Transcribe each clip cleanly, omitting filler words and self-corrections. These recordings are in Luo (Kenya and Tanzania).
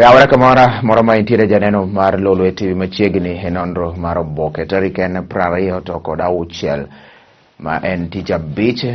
Oyawore kamoro moro ma intiere janeno mar Lolwe TV machiegni e nonro mar oboke. Tarik en 26 ma en tich abich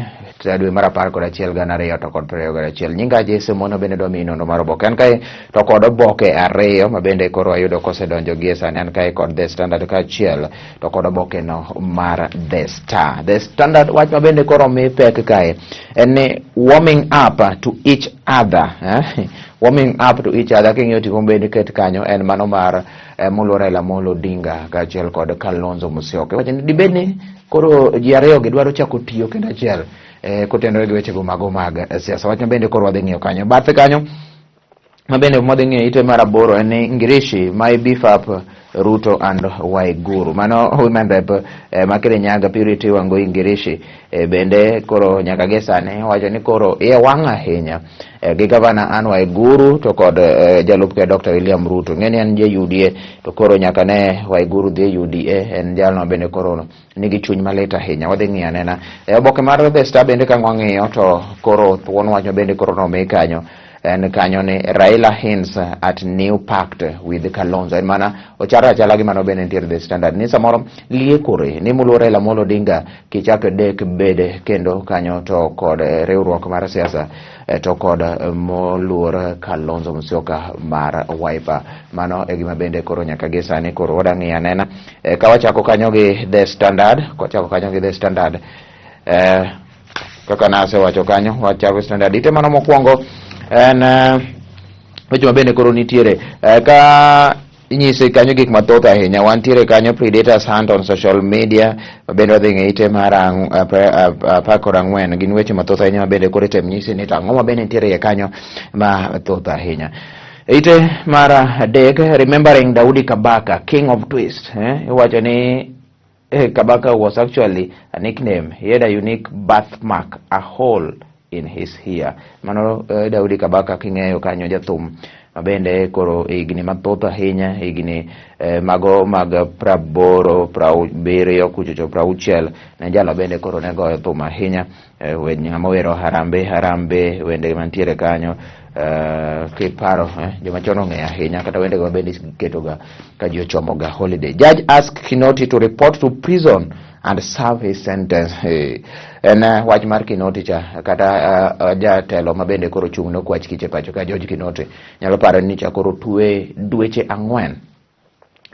dwe mar 11 2021. Nyinga Jesse Mono bende dwa miyi nonro mar oboke. An kae to kod oboke ariyo ma bende koro ayudo kosedonjo gie sani. An kae kod The Standard kaachiel to kod oboke no mar The Star. The Standard wach ma bende koro omi pek kae en ni warming up to each other. Eh? Warming up to each other king'iyo tipo bende ket kanyo en mano mar moluor Raila Amolo Odinga kaachiel kod Kalonzo Musyoka. Iwacho ni dibed ni koro ji ariyo gi dwaro chako tiyo kendo achiel kotenore gi wechego mago mag siasa. Wach ma bende koro wadhi ng'iyo kanyo. Bathe kanyo ma bende mwadhi ng'iyo ite mar aboro en ni Ngirishi my beef up Ruto and Waiguru. Mano women rep ma Kirinyaga Purity Wangui Ngirishi bende koro nyaka gi sani wacho ni koro iye wang' ahinya gi gavana Anne Waiguru to kod jalup ker Dr. William Ruto. Ng'e ni en ja UDA to koro nyaka ne Waiguru dhi e UDA en jalno bende koro nigi chuny malit ahinya. Wadhi ng'iyo anena. Oboke mar The Star bende ka wang'iyo to koro thuon wach ma bende koro nomi kanyo en kanyo ni Raila hints at new pact with Kalonzo. En mana ocharo achala gi mano bende nitiere The Standard ni samoro liekore ni moluor Raila Amolo Odinga kichako dek bede kendo kanyo to kod riwruok mar siasa to kod moluor Kalonzo Musyoka mar Wiper. Mano e gima bende koro nyaka gi sani koro wadwa ng'iyo anena. Ka wachako kanyo gi The Standard, kwachako kanyo gi The Standard kaka nasewacho kanyo wachako Standard ite mano mokwongo en weche ma bende koro nitiere ka inyise kanyo gik mathoth ahinya. Wantiere kanyo predators hunt on social media ma bende wadhi ng'e ite mar 14. Gin weche mathoth ahinya ma bende koro item nyisi ni to ang'o ma bende nitiere iye kanyo mathoth ahinya. Ite mar adek, remembering Daudi Kabaka, king of twist, iwacho ni Kabaka was actually a nickname. He had a unique birthmark, a hole in his ear. Mano Daudi Kabaka king'eyo kanyo jathum ma bende koro higni mathoth ahinya, higni mago mag 80, 70 kuchocho 60 ne jalo bende koro ne goyo thum ahinya. Ng'ama owero Harambe Harambe, wende mantiere kanyo kiparo joma chon ong'eyo ahinya kata wendego ma bende iketoga ka ji ochomoga holiday. Judge ask Kinoti to report to prison and serve his sentence. Hey. En wach mar Kinoti cha kata jatelo ma bende koro chung' ne okwach kich e pacho ka George Kinoti nyalo paro ni cha koro twe dweche 4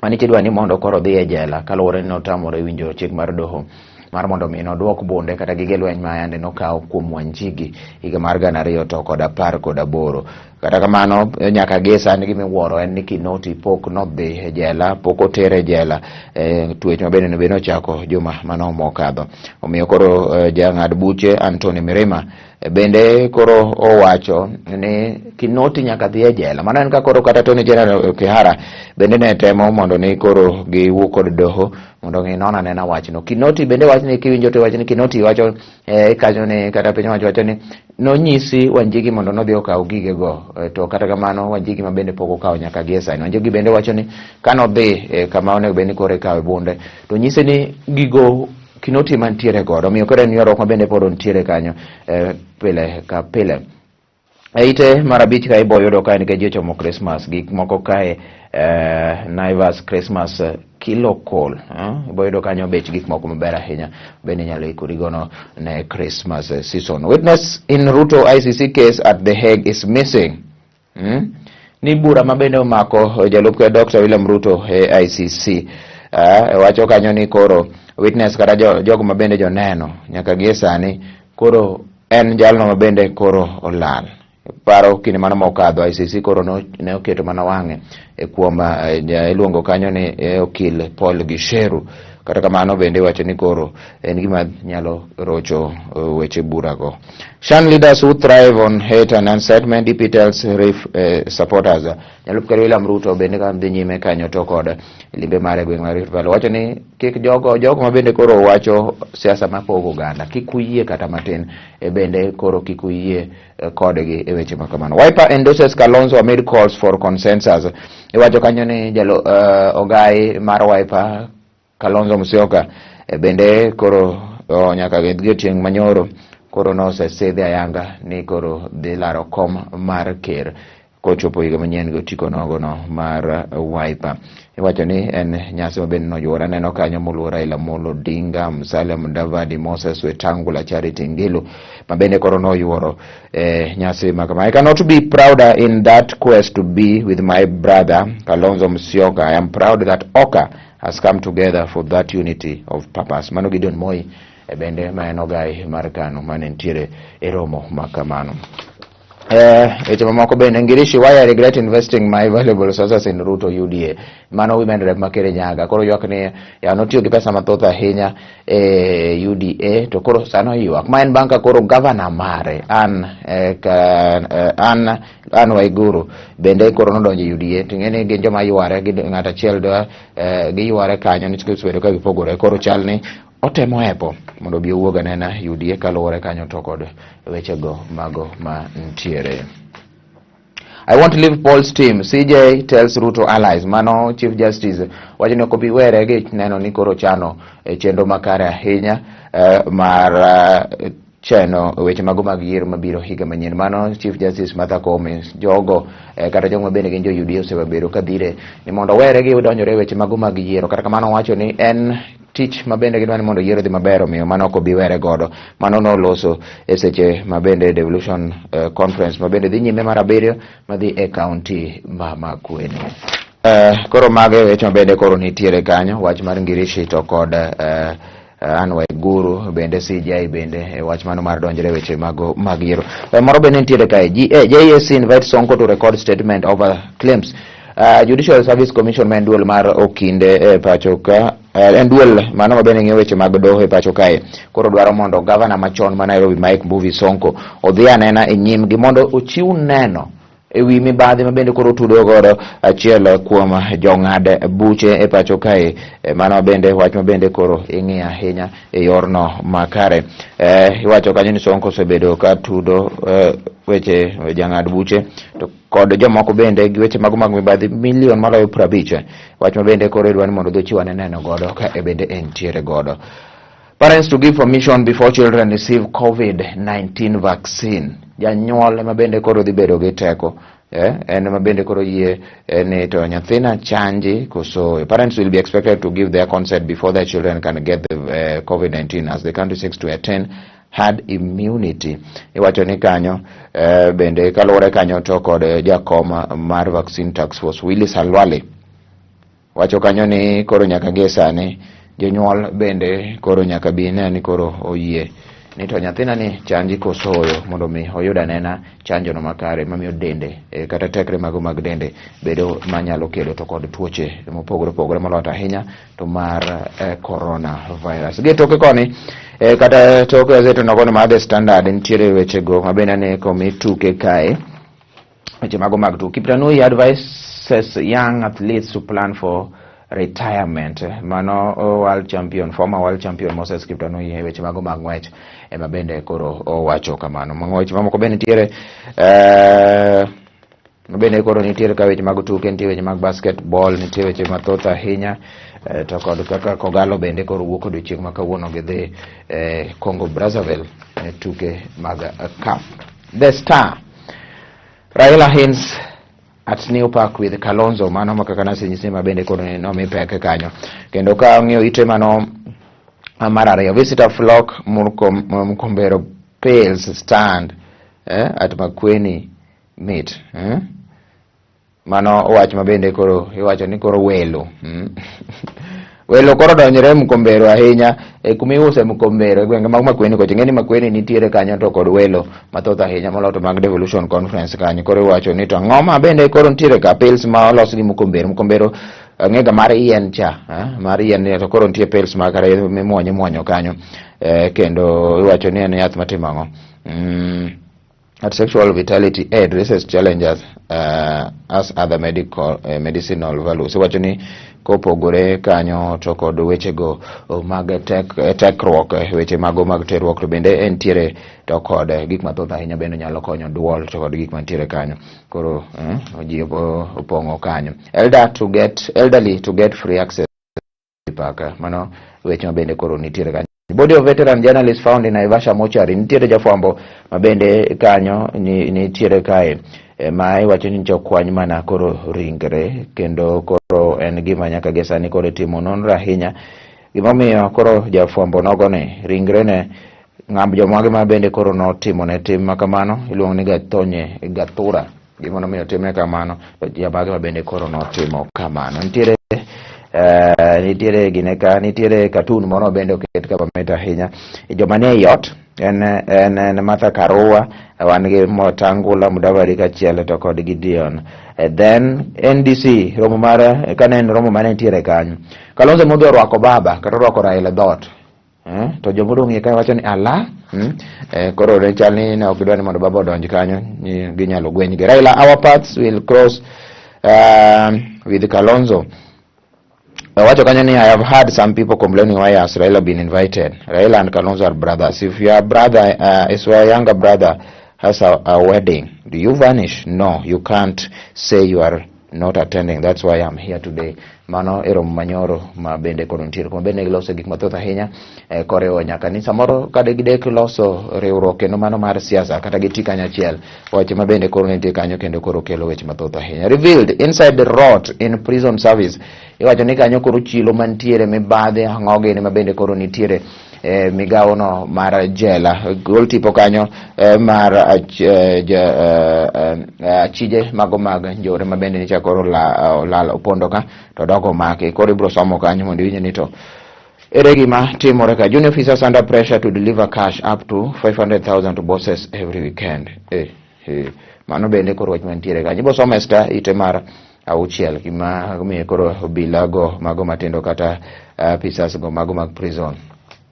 maniche dwa ni mondo koro odhi e jela kaluwore ni notamore winjo chik mar doho mar mondo mi nodwok bunde kata gige lweny ma yande nokaw kuom Wanjigi higa mar 2018. Kata kamano nyaka gie sani gimiwuoro en ni Kinoti pok nodhi e jela, pok otere e jela twech ma bende bende ochako juma mano mokadho. Omiyo koro jang'ad buche Anthony Mirima bende koro owacho ni Kinoti nyaka dhi e jela. Mano en ka koro kata Attorney General Kihara bende ne temo mondo ni koro giwuo kod doho mondo ginon anena wachno. Kinoti bende wach ni kiwinjo to wach ni Kinoti wacho kanyo ni kata piny owacho wacho ni nonyisi Wanjigi mondo nodhi okaw gigego to kata kamano Wanjigi ma bende pok okawo nyaka gie sani. Wanjigi bende wacho ni kanodhi kama onego bed ni koro ikawe bunde to nyise ni gigo Kinoti mantiere godo. Omiyo koro en ywaruok ma bende pod ntiere kanyo pile ka pile. E ite mar abich ka ibo yudo ka nikech ji ochomo Christmas, gik moko kae Naivas Christmas kilo kol ibo yudo kanyo bech gik moko maber ahinya bende inyalo ikori gono ne Christmas season. Witness in Ruto ICC case at The Hague is missing. Ni bura ma bende omako jalup ker Dr. William Ruto e ICC. Wacho kanyo ni koro witness kata jogo ma bende joneno nyaka gie sani koro en jalno ma bende koro olal. Paro kinde mano mokadho ICC koro ne oketo mana wang'e e kuom iluongo kanyo ni okil Paul Gicheru. Kata kamano bende iwacho ni koro en gima nyalo rocho weche burago. Shun leaders who thrive on hate and incitement, DP tells Rift supporters. Jalup Ker William Ruto bende ka dhi nyime kanyo to kod limbe mare gweng' mar Rift Valley wacho ni kik jogo ma bende koro wacho siasa mapogo oganda kik uyie kata matin bende koro kik uyie kodgi e weche ma kamano. Wiper endorses Kalonzo amid calls for consensus. Iwacho kanyo ni jalo ogai mar Wiper Kalonzo Musyoka bende koro nyaka gi chieng' manyoro koro nosesidhe ayanga ni koro dhi laro kom mar ker. Kochopo higa manyien gi otiko nogono mar Wiper. Iwacho ni en nyasi ma bende noyuore aneno kanyo moluor Raila Amolo Odinga, Musalia Mudavadi, Moses Wetangula, Charity Ngilu ma bende koro noyuoro eh, nyasi ma kama. I cannot be prouder in that quest to be with my brother Kalonzo Musyoka. I am proud that OKA has come together for that unity of purpose. Mano Gideon Moi e bende ma en ogai mar KANU mane nitiere e romo ma kamano. Weche mamoko bende Ngirishi, why I regret investing my valuable resources in Ruto UDA. Mano women rep ma Kirinyaga. Koro ywak ni ya notiyo gi pesa mathoth ahinya e UDA to koro sano ywak. Ma en bang' ka koro gavana mare an eh, ka, eh, an an Waiguru bende koro nodonjo e UDA. To ing'e ni gin joma yware gi ng'at achiel dwa eh, giyware kanyo nikech osebedo ka gipogore. Koro chal ni otemo hepo mondo obi owuog anena UDA kaluwore kanyo to kod wechego mago ma ntiere. I won't leave Paul's team, CJ tells Ruto allies. Mano Chief Justice wacho ni ok obi were gi neno ni koro chano e chenro makare ahinya eh, mar eh, cheno weche mago mag yiero mabiro higa manyien. Mano Chief Justice Martha Koome jogo eh, kata jogo mabende gin jo UDA osebedo ka dhire ni mondo owere gi donjore e weche mago mag yiero. Kata kamano owacho ni en tich ma bende gidwa ni mondo yiero dhi maber omiyo mano ok obi were godo. Mano noloso e seche ma bende devolution eh, conference ma bende dhi nyime mar abiriyo madhi e kaunti ma Makueni. Eh, koro mago e weche ma bende koro nitiere kanyo wach mar Ngirishi to kod eh, Anne Waiguru bende CJ bende e wach mano mar donjore weche mago mag yiero. E, moro bende nitiere kae JSC invite Sonko to record statement over claims. Judicial Service Commission ma en duol mar okinde e pacho ka en duol mano ma bende ng'iyo weche mag doho e pacho kae koro dwaro mondo gavana machon ma Nairobi Mike Mbuvi Sonko odhi anena e nyimgi mondo ochiw neno e wi mibadhi ma bende koro otudo godo achiel kuom jong'ad buche e pacho kae. E, mano bende wach ma bende koro ing'iyo ahinya e yorno makare. E, iwacho kanyo ni Sonko osebedo ka tudo e, weche jang'ad buche to kod jomoko bende gi weche mago mag mibadhi milion maloyo 50. Wach ma bende koro idwa ni mondo odhi ochiw ane neno godo ka e bende entiere godo. Parents to give permission before children receive COVID-19 vaccine. Janyuol ema bende koro dhi bedo gi teko. Eh, en ema bende koro yie eh, ni to nyathina chanji koso. Parents will be expected to give their consent before their children can get the COVID-19 as the country seeks to attain herd immunity. Iwacho ni kanyo eh, bende kaluwore kanyo to kod jakom mar Vaccine Task Force Willis Halwale wacho kanyo ni koro nyaka gie sani jonyuol bende koro nyaka bi ne ni koro oyie ni to nyathina ni chanji koso oyo mondo mi oyud anena chanjo no makare mamiyo dende e, kata tekre mago mag dende bedo manyalo kedo to kod tuoche mopogore opogore moloyo ahinya to mar eh, corona virus. Gi toke koni eh, kata tok gazet nogo mar The Standard nitiere wechego mabende aneno komi tuke kae weche mago mag tuke. Kiptanui advises young athletes to plan for retirement. Mano world champion, former world champion Moses Kiptanui e weche mago mag ng'wech ema bende koro owacho kamano. Weche mamoko bende nitiere eh, bende koro nitiere ka weche mag tuke, nitie weche mag basketball, nitie weche mathoth ahinya eh, to kod kaka Kogalo bende koro wuok odiochieng' ma kawuono gidhi eh, Congo Brazzaville e tuke mag CAF. The Star Raila hints at New Park with Kalonzo, mano ma kaka nasenyisi ma bende koro nomi pek kanyo. Kendo ka ong'iyo ite mano mar ariyo, visitor flock Murkombero pales stand eh, at Makueni meet eh? Mano wach ma bende koro iwacho ni koro welo Welo koro donjore Mkombero ahinya e kuma iuse Mkombero e gwenge mag Makueni kocha. Ing'e ni Makueni nitiere kanyo to kod welo mathoth ahinya moloyo to mag Devolution Conference kanyo. Koro iwacho ni to ang'o ma bende koro nitiere ka pills ma olos gi Mkombero. Mkombero ang'ega mar yien cha, eh, mar yien ni to koro nitie pills ma kare mimuonyo imuonyo kanyo. Eh, kendo iwacho ni en yath matimo ang'o? At sexual vitality aid raises challenges as other medical medicinal values. Iwacho ni kopogore kanyo to kod wechego mag tek, tekruok, weche mago mag terruok to bende entiere to kod gik mathoth ahinya bende nyalo konyo duol to kod gik mantiere kanyo. Koro ji opong'o kanyo. Elder to get, elderly to get free access paka mano weche ma bende koro nitiere kanyo. Body of veteran journalist found in Naivasha mortuary nitiere jafwambo ma bende kanyo nitiere kae. Ma iwacho ni nyocha okwany mana koro ringre kendo koro en gima nyaka gi sani koro itimo nonro ahinya. Gimomiyo koro jafwambo nogoni ringrene ng'am jomage ma bende koro notimo ne tim ma kamano iluongo ni Gathonye Gathura. Gima nomiyo timne kamano to jomage ma bende koro notimo kamano. Nitiere nitiere gine ka nitiere cartoon moro bende oket ka mamit ahinya. Joma nie ei ot en Martha Karua, wan gi Motangula Mudavadi kaachiel to kod Gideon. Then NDC romo mar kane en romo mane nitiere kanyo. Kalonzo modhi orwako baba kata orwako Raila e dhoot. To jomodong' iye kae wacho ni ala koro ne chal ni ne ok gidwa ni mondo baba odonj kanyo ni ginyalo gwenygi. Raila, our paths will cross with Kalonzo. Owacho kanyo ni I have heard some people complaining why has Raila been invited. Raila and Kalonzo are brothers. If your brother, if your younger brother has a wedding, do you vanish? No, you can't say you are not attending. That's why I'm here today. Mano e romo manyoro ma bende koro nitiere kuma bende giloso gik mathoth ahinya koriwo nyaka ni samoro kata gidek loso riwruok kendo mano mar siasa kata giti kanyachiel weche ma bende koro nitie kanyo kendo koro kelo weche mathoth ahinya. Revealed inside the rot in prison service iwacho ni kanyo koro chilo mantiere mibadhi ang'o gini ma bende koro nitiere e migawo no mar jela. Gol tipo kanyo mar achije mago mag njore ma bende nicha koro lal opondo ka to dok omaki. Koro ibiro somo kanyo mondo iwinj ni to ere gima timore ka. Junior officers under pressure to deliver cash up to 500,000 to bosses every weekend. Mano bende koro wach mantiere kanyo. Ibiro somo e Star ite mar 6 gima miyo koro obila go mago matindo kata apisas go mago mag prison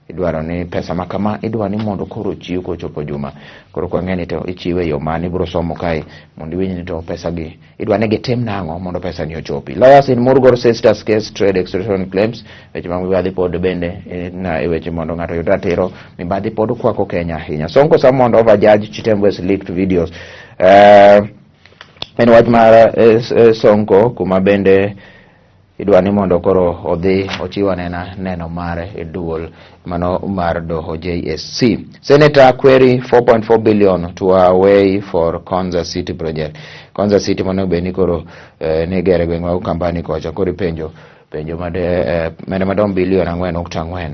idwaro ni pesa ma kama idwa ni mondo koro ochiw kochopo juma. Koro kwang'e ni to ichiwe e yo mane ibiro somo kae mondo iwinj ni to pesa gi idwa ni gitim nang'o mondo pesa ni ochopi. Lawyers in Murgor sisters case trade extortion claims weche mag mibadhi pod bende na e weche mondo ng'ato oyud ratiro mibadhi pod kwako Kenya ahinya. Sonko summoned over Judge Chitembwe's leaked videos. En wach mar Sonko kuma bende idwa ni mondo koro odhi ochiw anena neno mare e duol mano mar doho JSC. Senator query 4.4 billion to Huawei for Konza City project. Konza City monego bed ni koro ni gere gweng' mag Ukambani kocha koro ipenjo penjo made mene madom bilion 4.4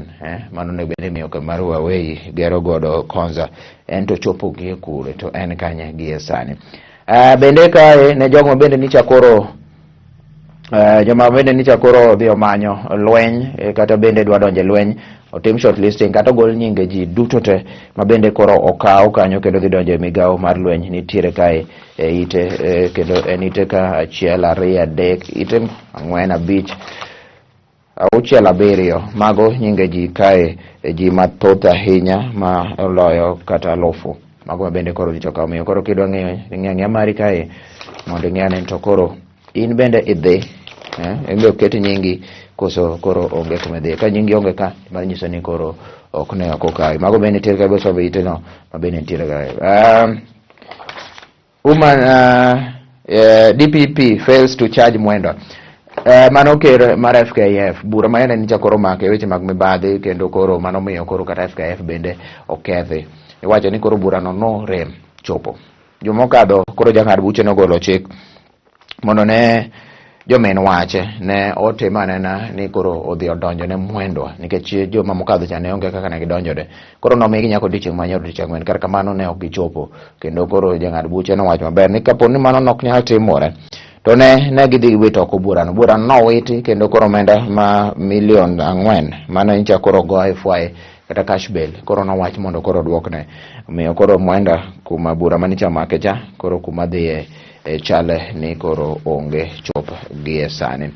mano onego bed ni miyo mar Huawei gero godo Konza en to chopo gie kure to en kanye gie sani. Bende kae ne jogo bende nicha koro joma bende nicha koro odhi omanyo lweny kata bende dwa donjo e lweny otim shortlisting kata ogol nyinge ji duto te ma bende koro okaw kanyo kendo dhi donjo e migawo mar lweny nitiere kae e ite kendo en ite ka 1 2 3 ite 4 5 6 7 mago nyinge ji kae ji mathoth ahinya ma oloyo kata 1000 mago ma bende koro nyicho ka omiyo koro kidwa ng'eyo ng'eyo ang'eya mari kae mondo ing'e ane to koro in bende idhi in be oket nyingi koso koro onge kuma idhiye. Ka nyingi onge ka mano nyiso ni koro ok ne ok okawi. Mago bende nitiere ka ibiro ite no ma bende nitiere kae. Woman DPP fails to charge Mwendwa. Mano ker mar FKF bura ma en nyicha koro omake weche mag mibadhi kendo koro mano miyo koro kata FKF bende okethi. Iwacho ni koro burano no rem chopo. Juma okadho koro jang'ad buche nogolo chik mondo ne jomin wache ne otim anena ni koro odhi odonjo ne Mwendwa nikech joma mokadho cha ne onge kaka ne gidonjore. Koro nomigi nyaka odiochieng' manyoro tich ang'wen kar kamano ne ok gichopo kendo koro jang'ad buche nowacho maber ni kapo ni mano nok nyal timore to ne gidhi wito oko burano. Burano nowiti kendo koro omenda ma milion 4 mano nyicha koro go fwaye kata cash bail koro nowach mondo koro oduokne. Omiyo koro Mwenda kuma bura manicha omake cha koro kuma dhiye chale ni koro onge chop gie sani.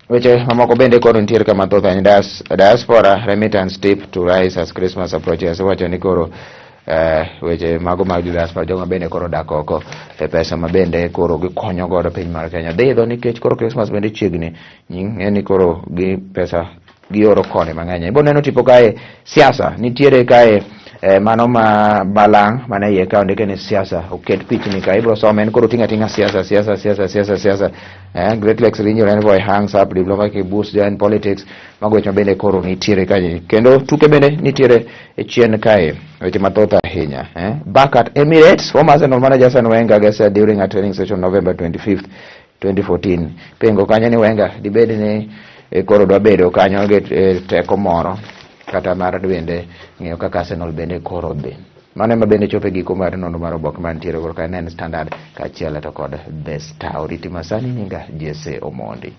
Weche mamoko bende koro nitiere kama thoth ahinya. Diaspora remittance tip to rise as Christmas approaches. Iwacho ni koro weche mago mag diaspora jogo bende koro dak oko e pesa ma bende koro gikonyo godo piny mar Kenya dhi idho nikech koro Christmas bende chiegni ng'e ni koro gi pesa gioro koni mang'eny. Ibo neno tipo kae siasa nitiere kae Mano ma balang' mana iye ka ondike ni siasa oket pichni ka ibro some en koro ting'a ting'a siasa siasa siasa siasa siasa. Great Lakes Region Envoy hangs up diplomatic boost join politics. Mago weche ma bende koro nitiere kae kendo tuke bende nitiere e chien kae, weche mathoth ahinya. Back at Emirates, former Arsenal manager Arsene Wenger gets during a training session November 25th 2014. Pengo kanyo ni Wenger dibed ni koro dwa bedo kanyo gi teko moro kata mar bende ng'iyo kaka Arsenal bende koro dhi. Mano ema bende chopo e giko mar nonro mar oboke mantiere koro ka en Standard kaachiel to kod The Star. Oriti masani nyinga Jesse Omondi.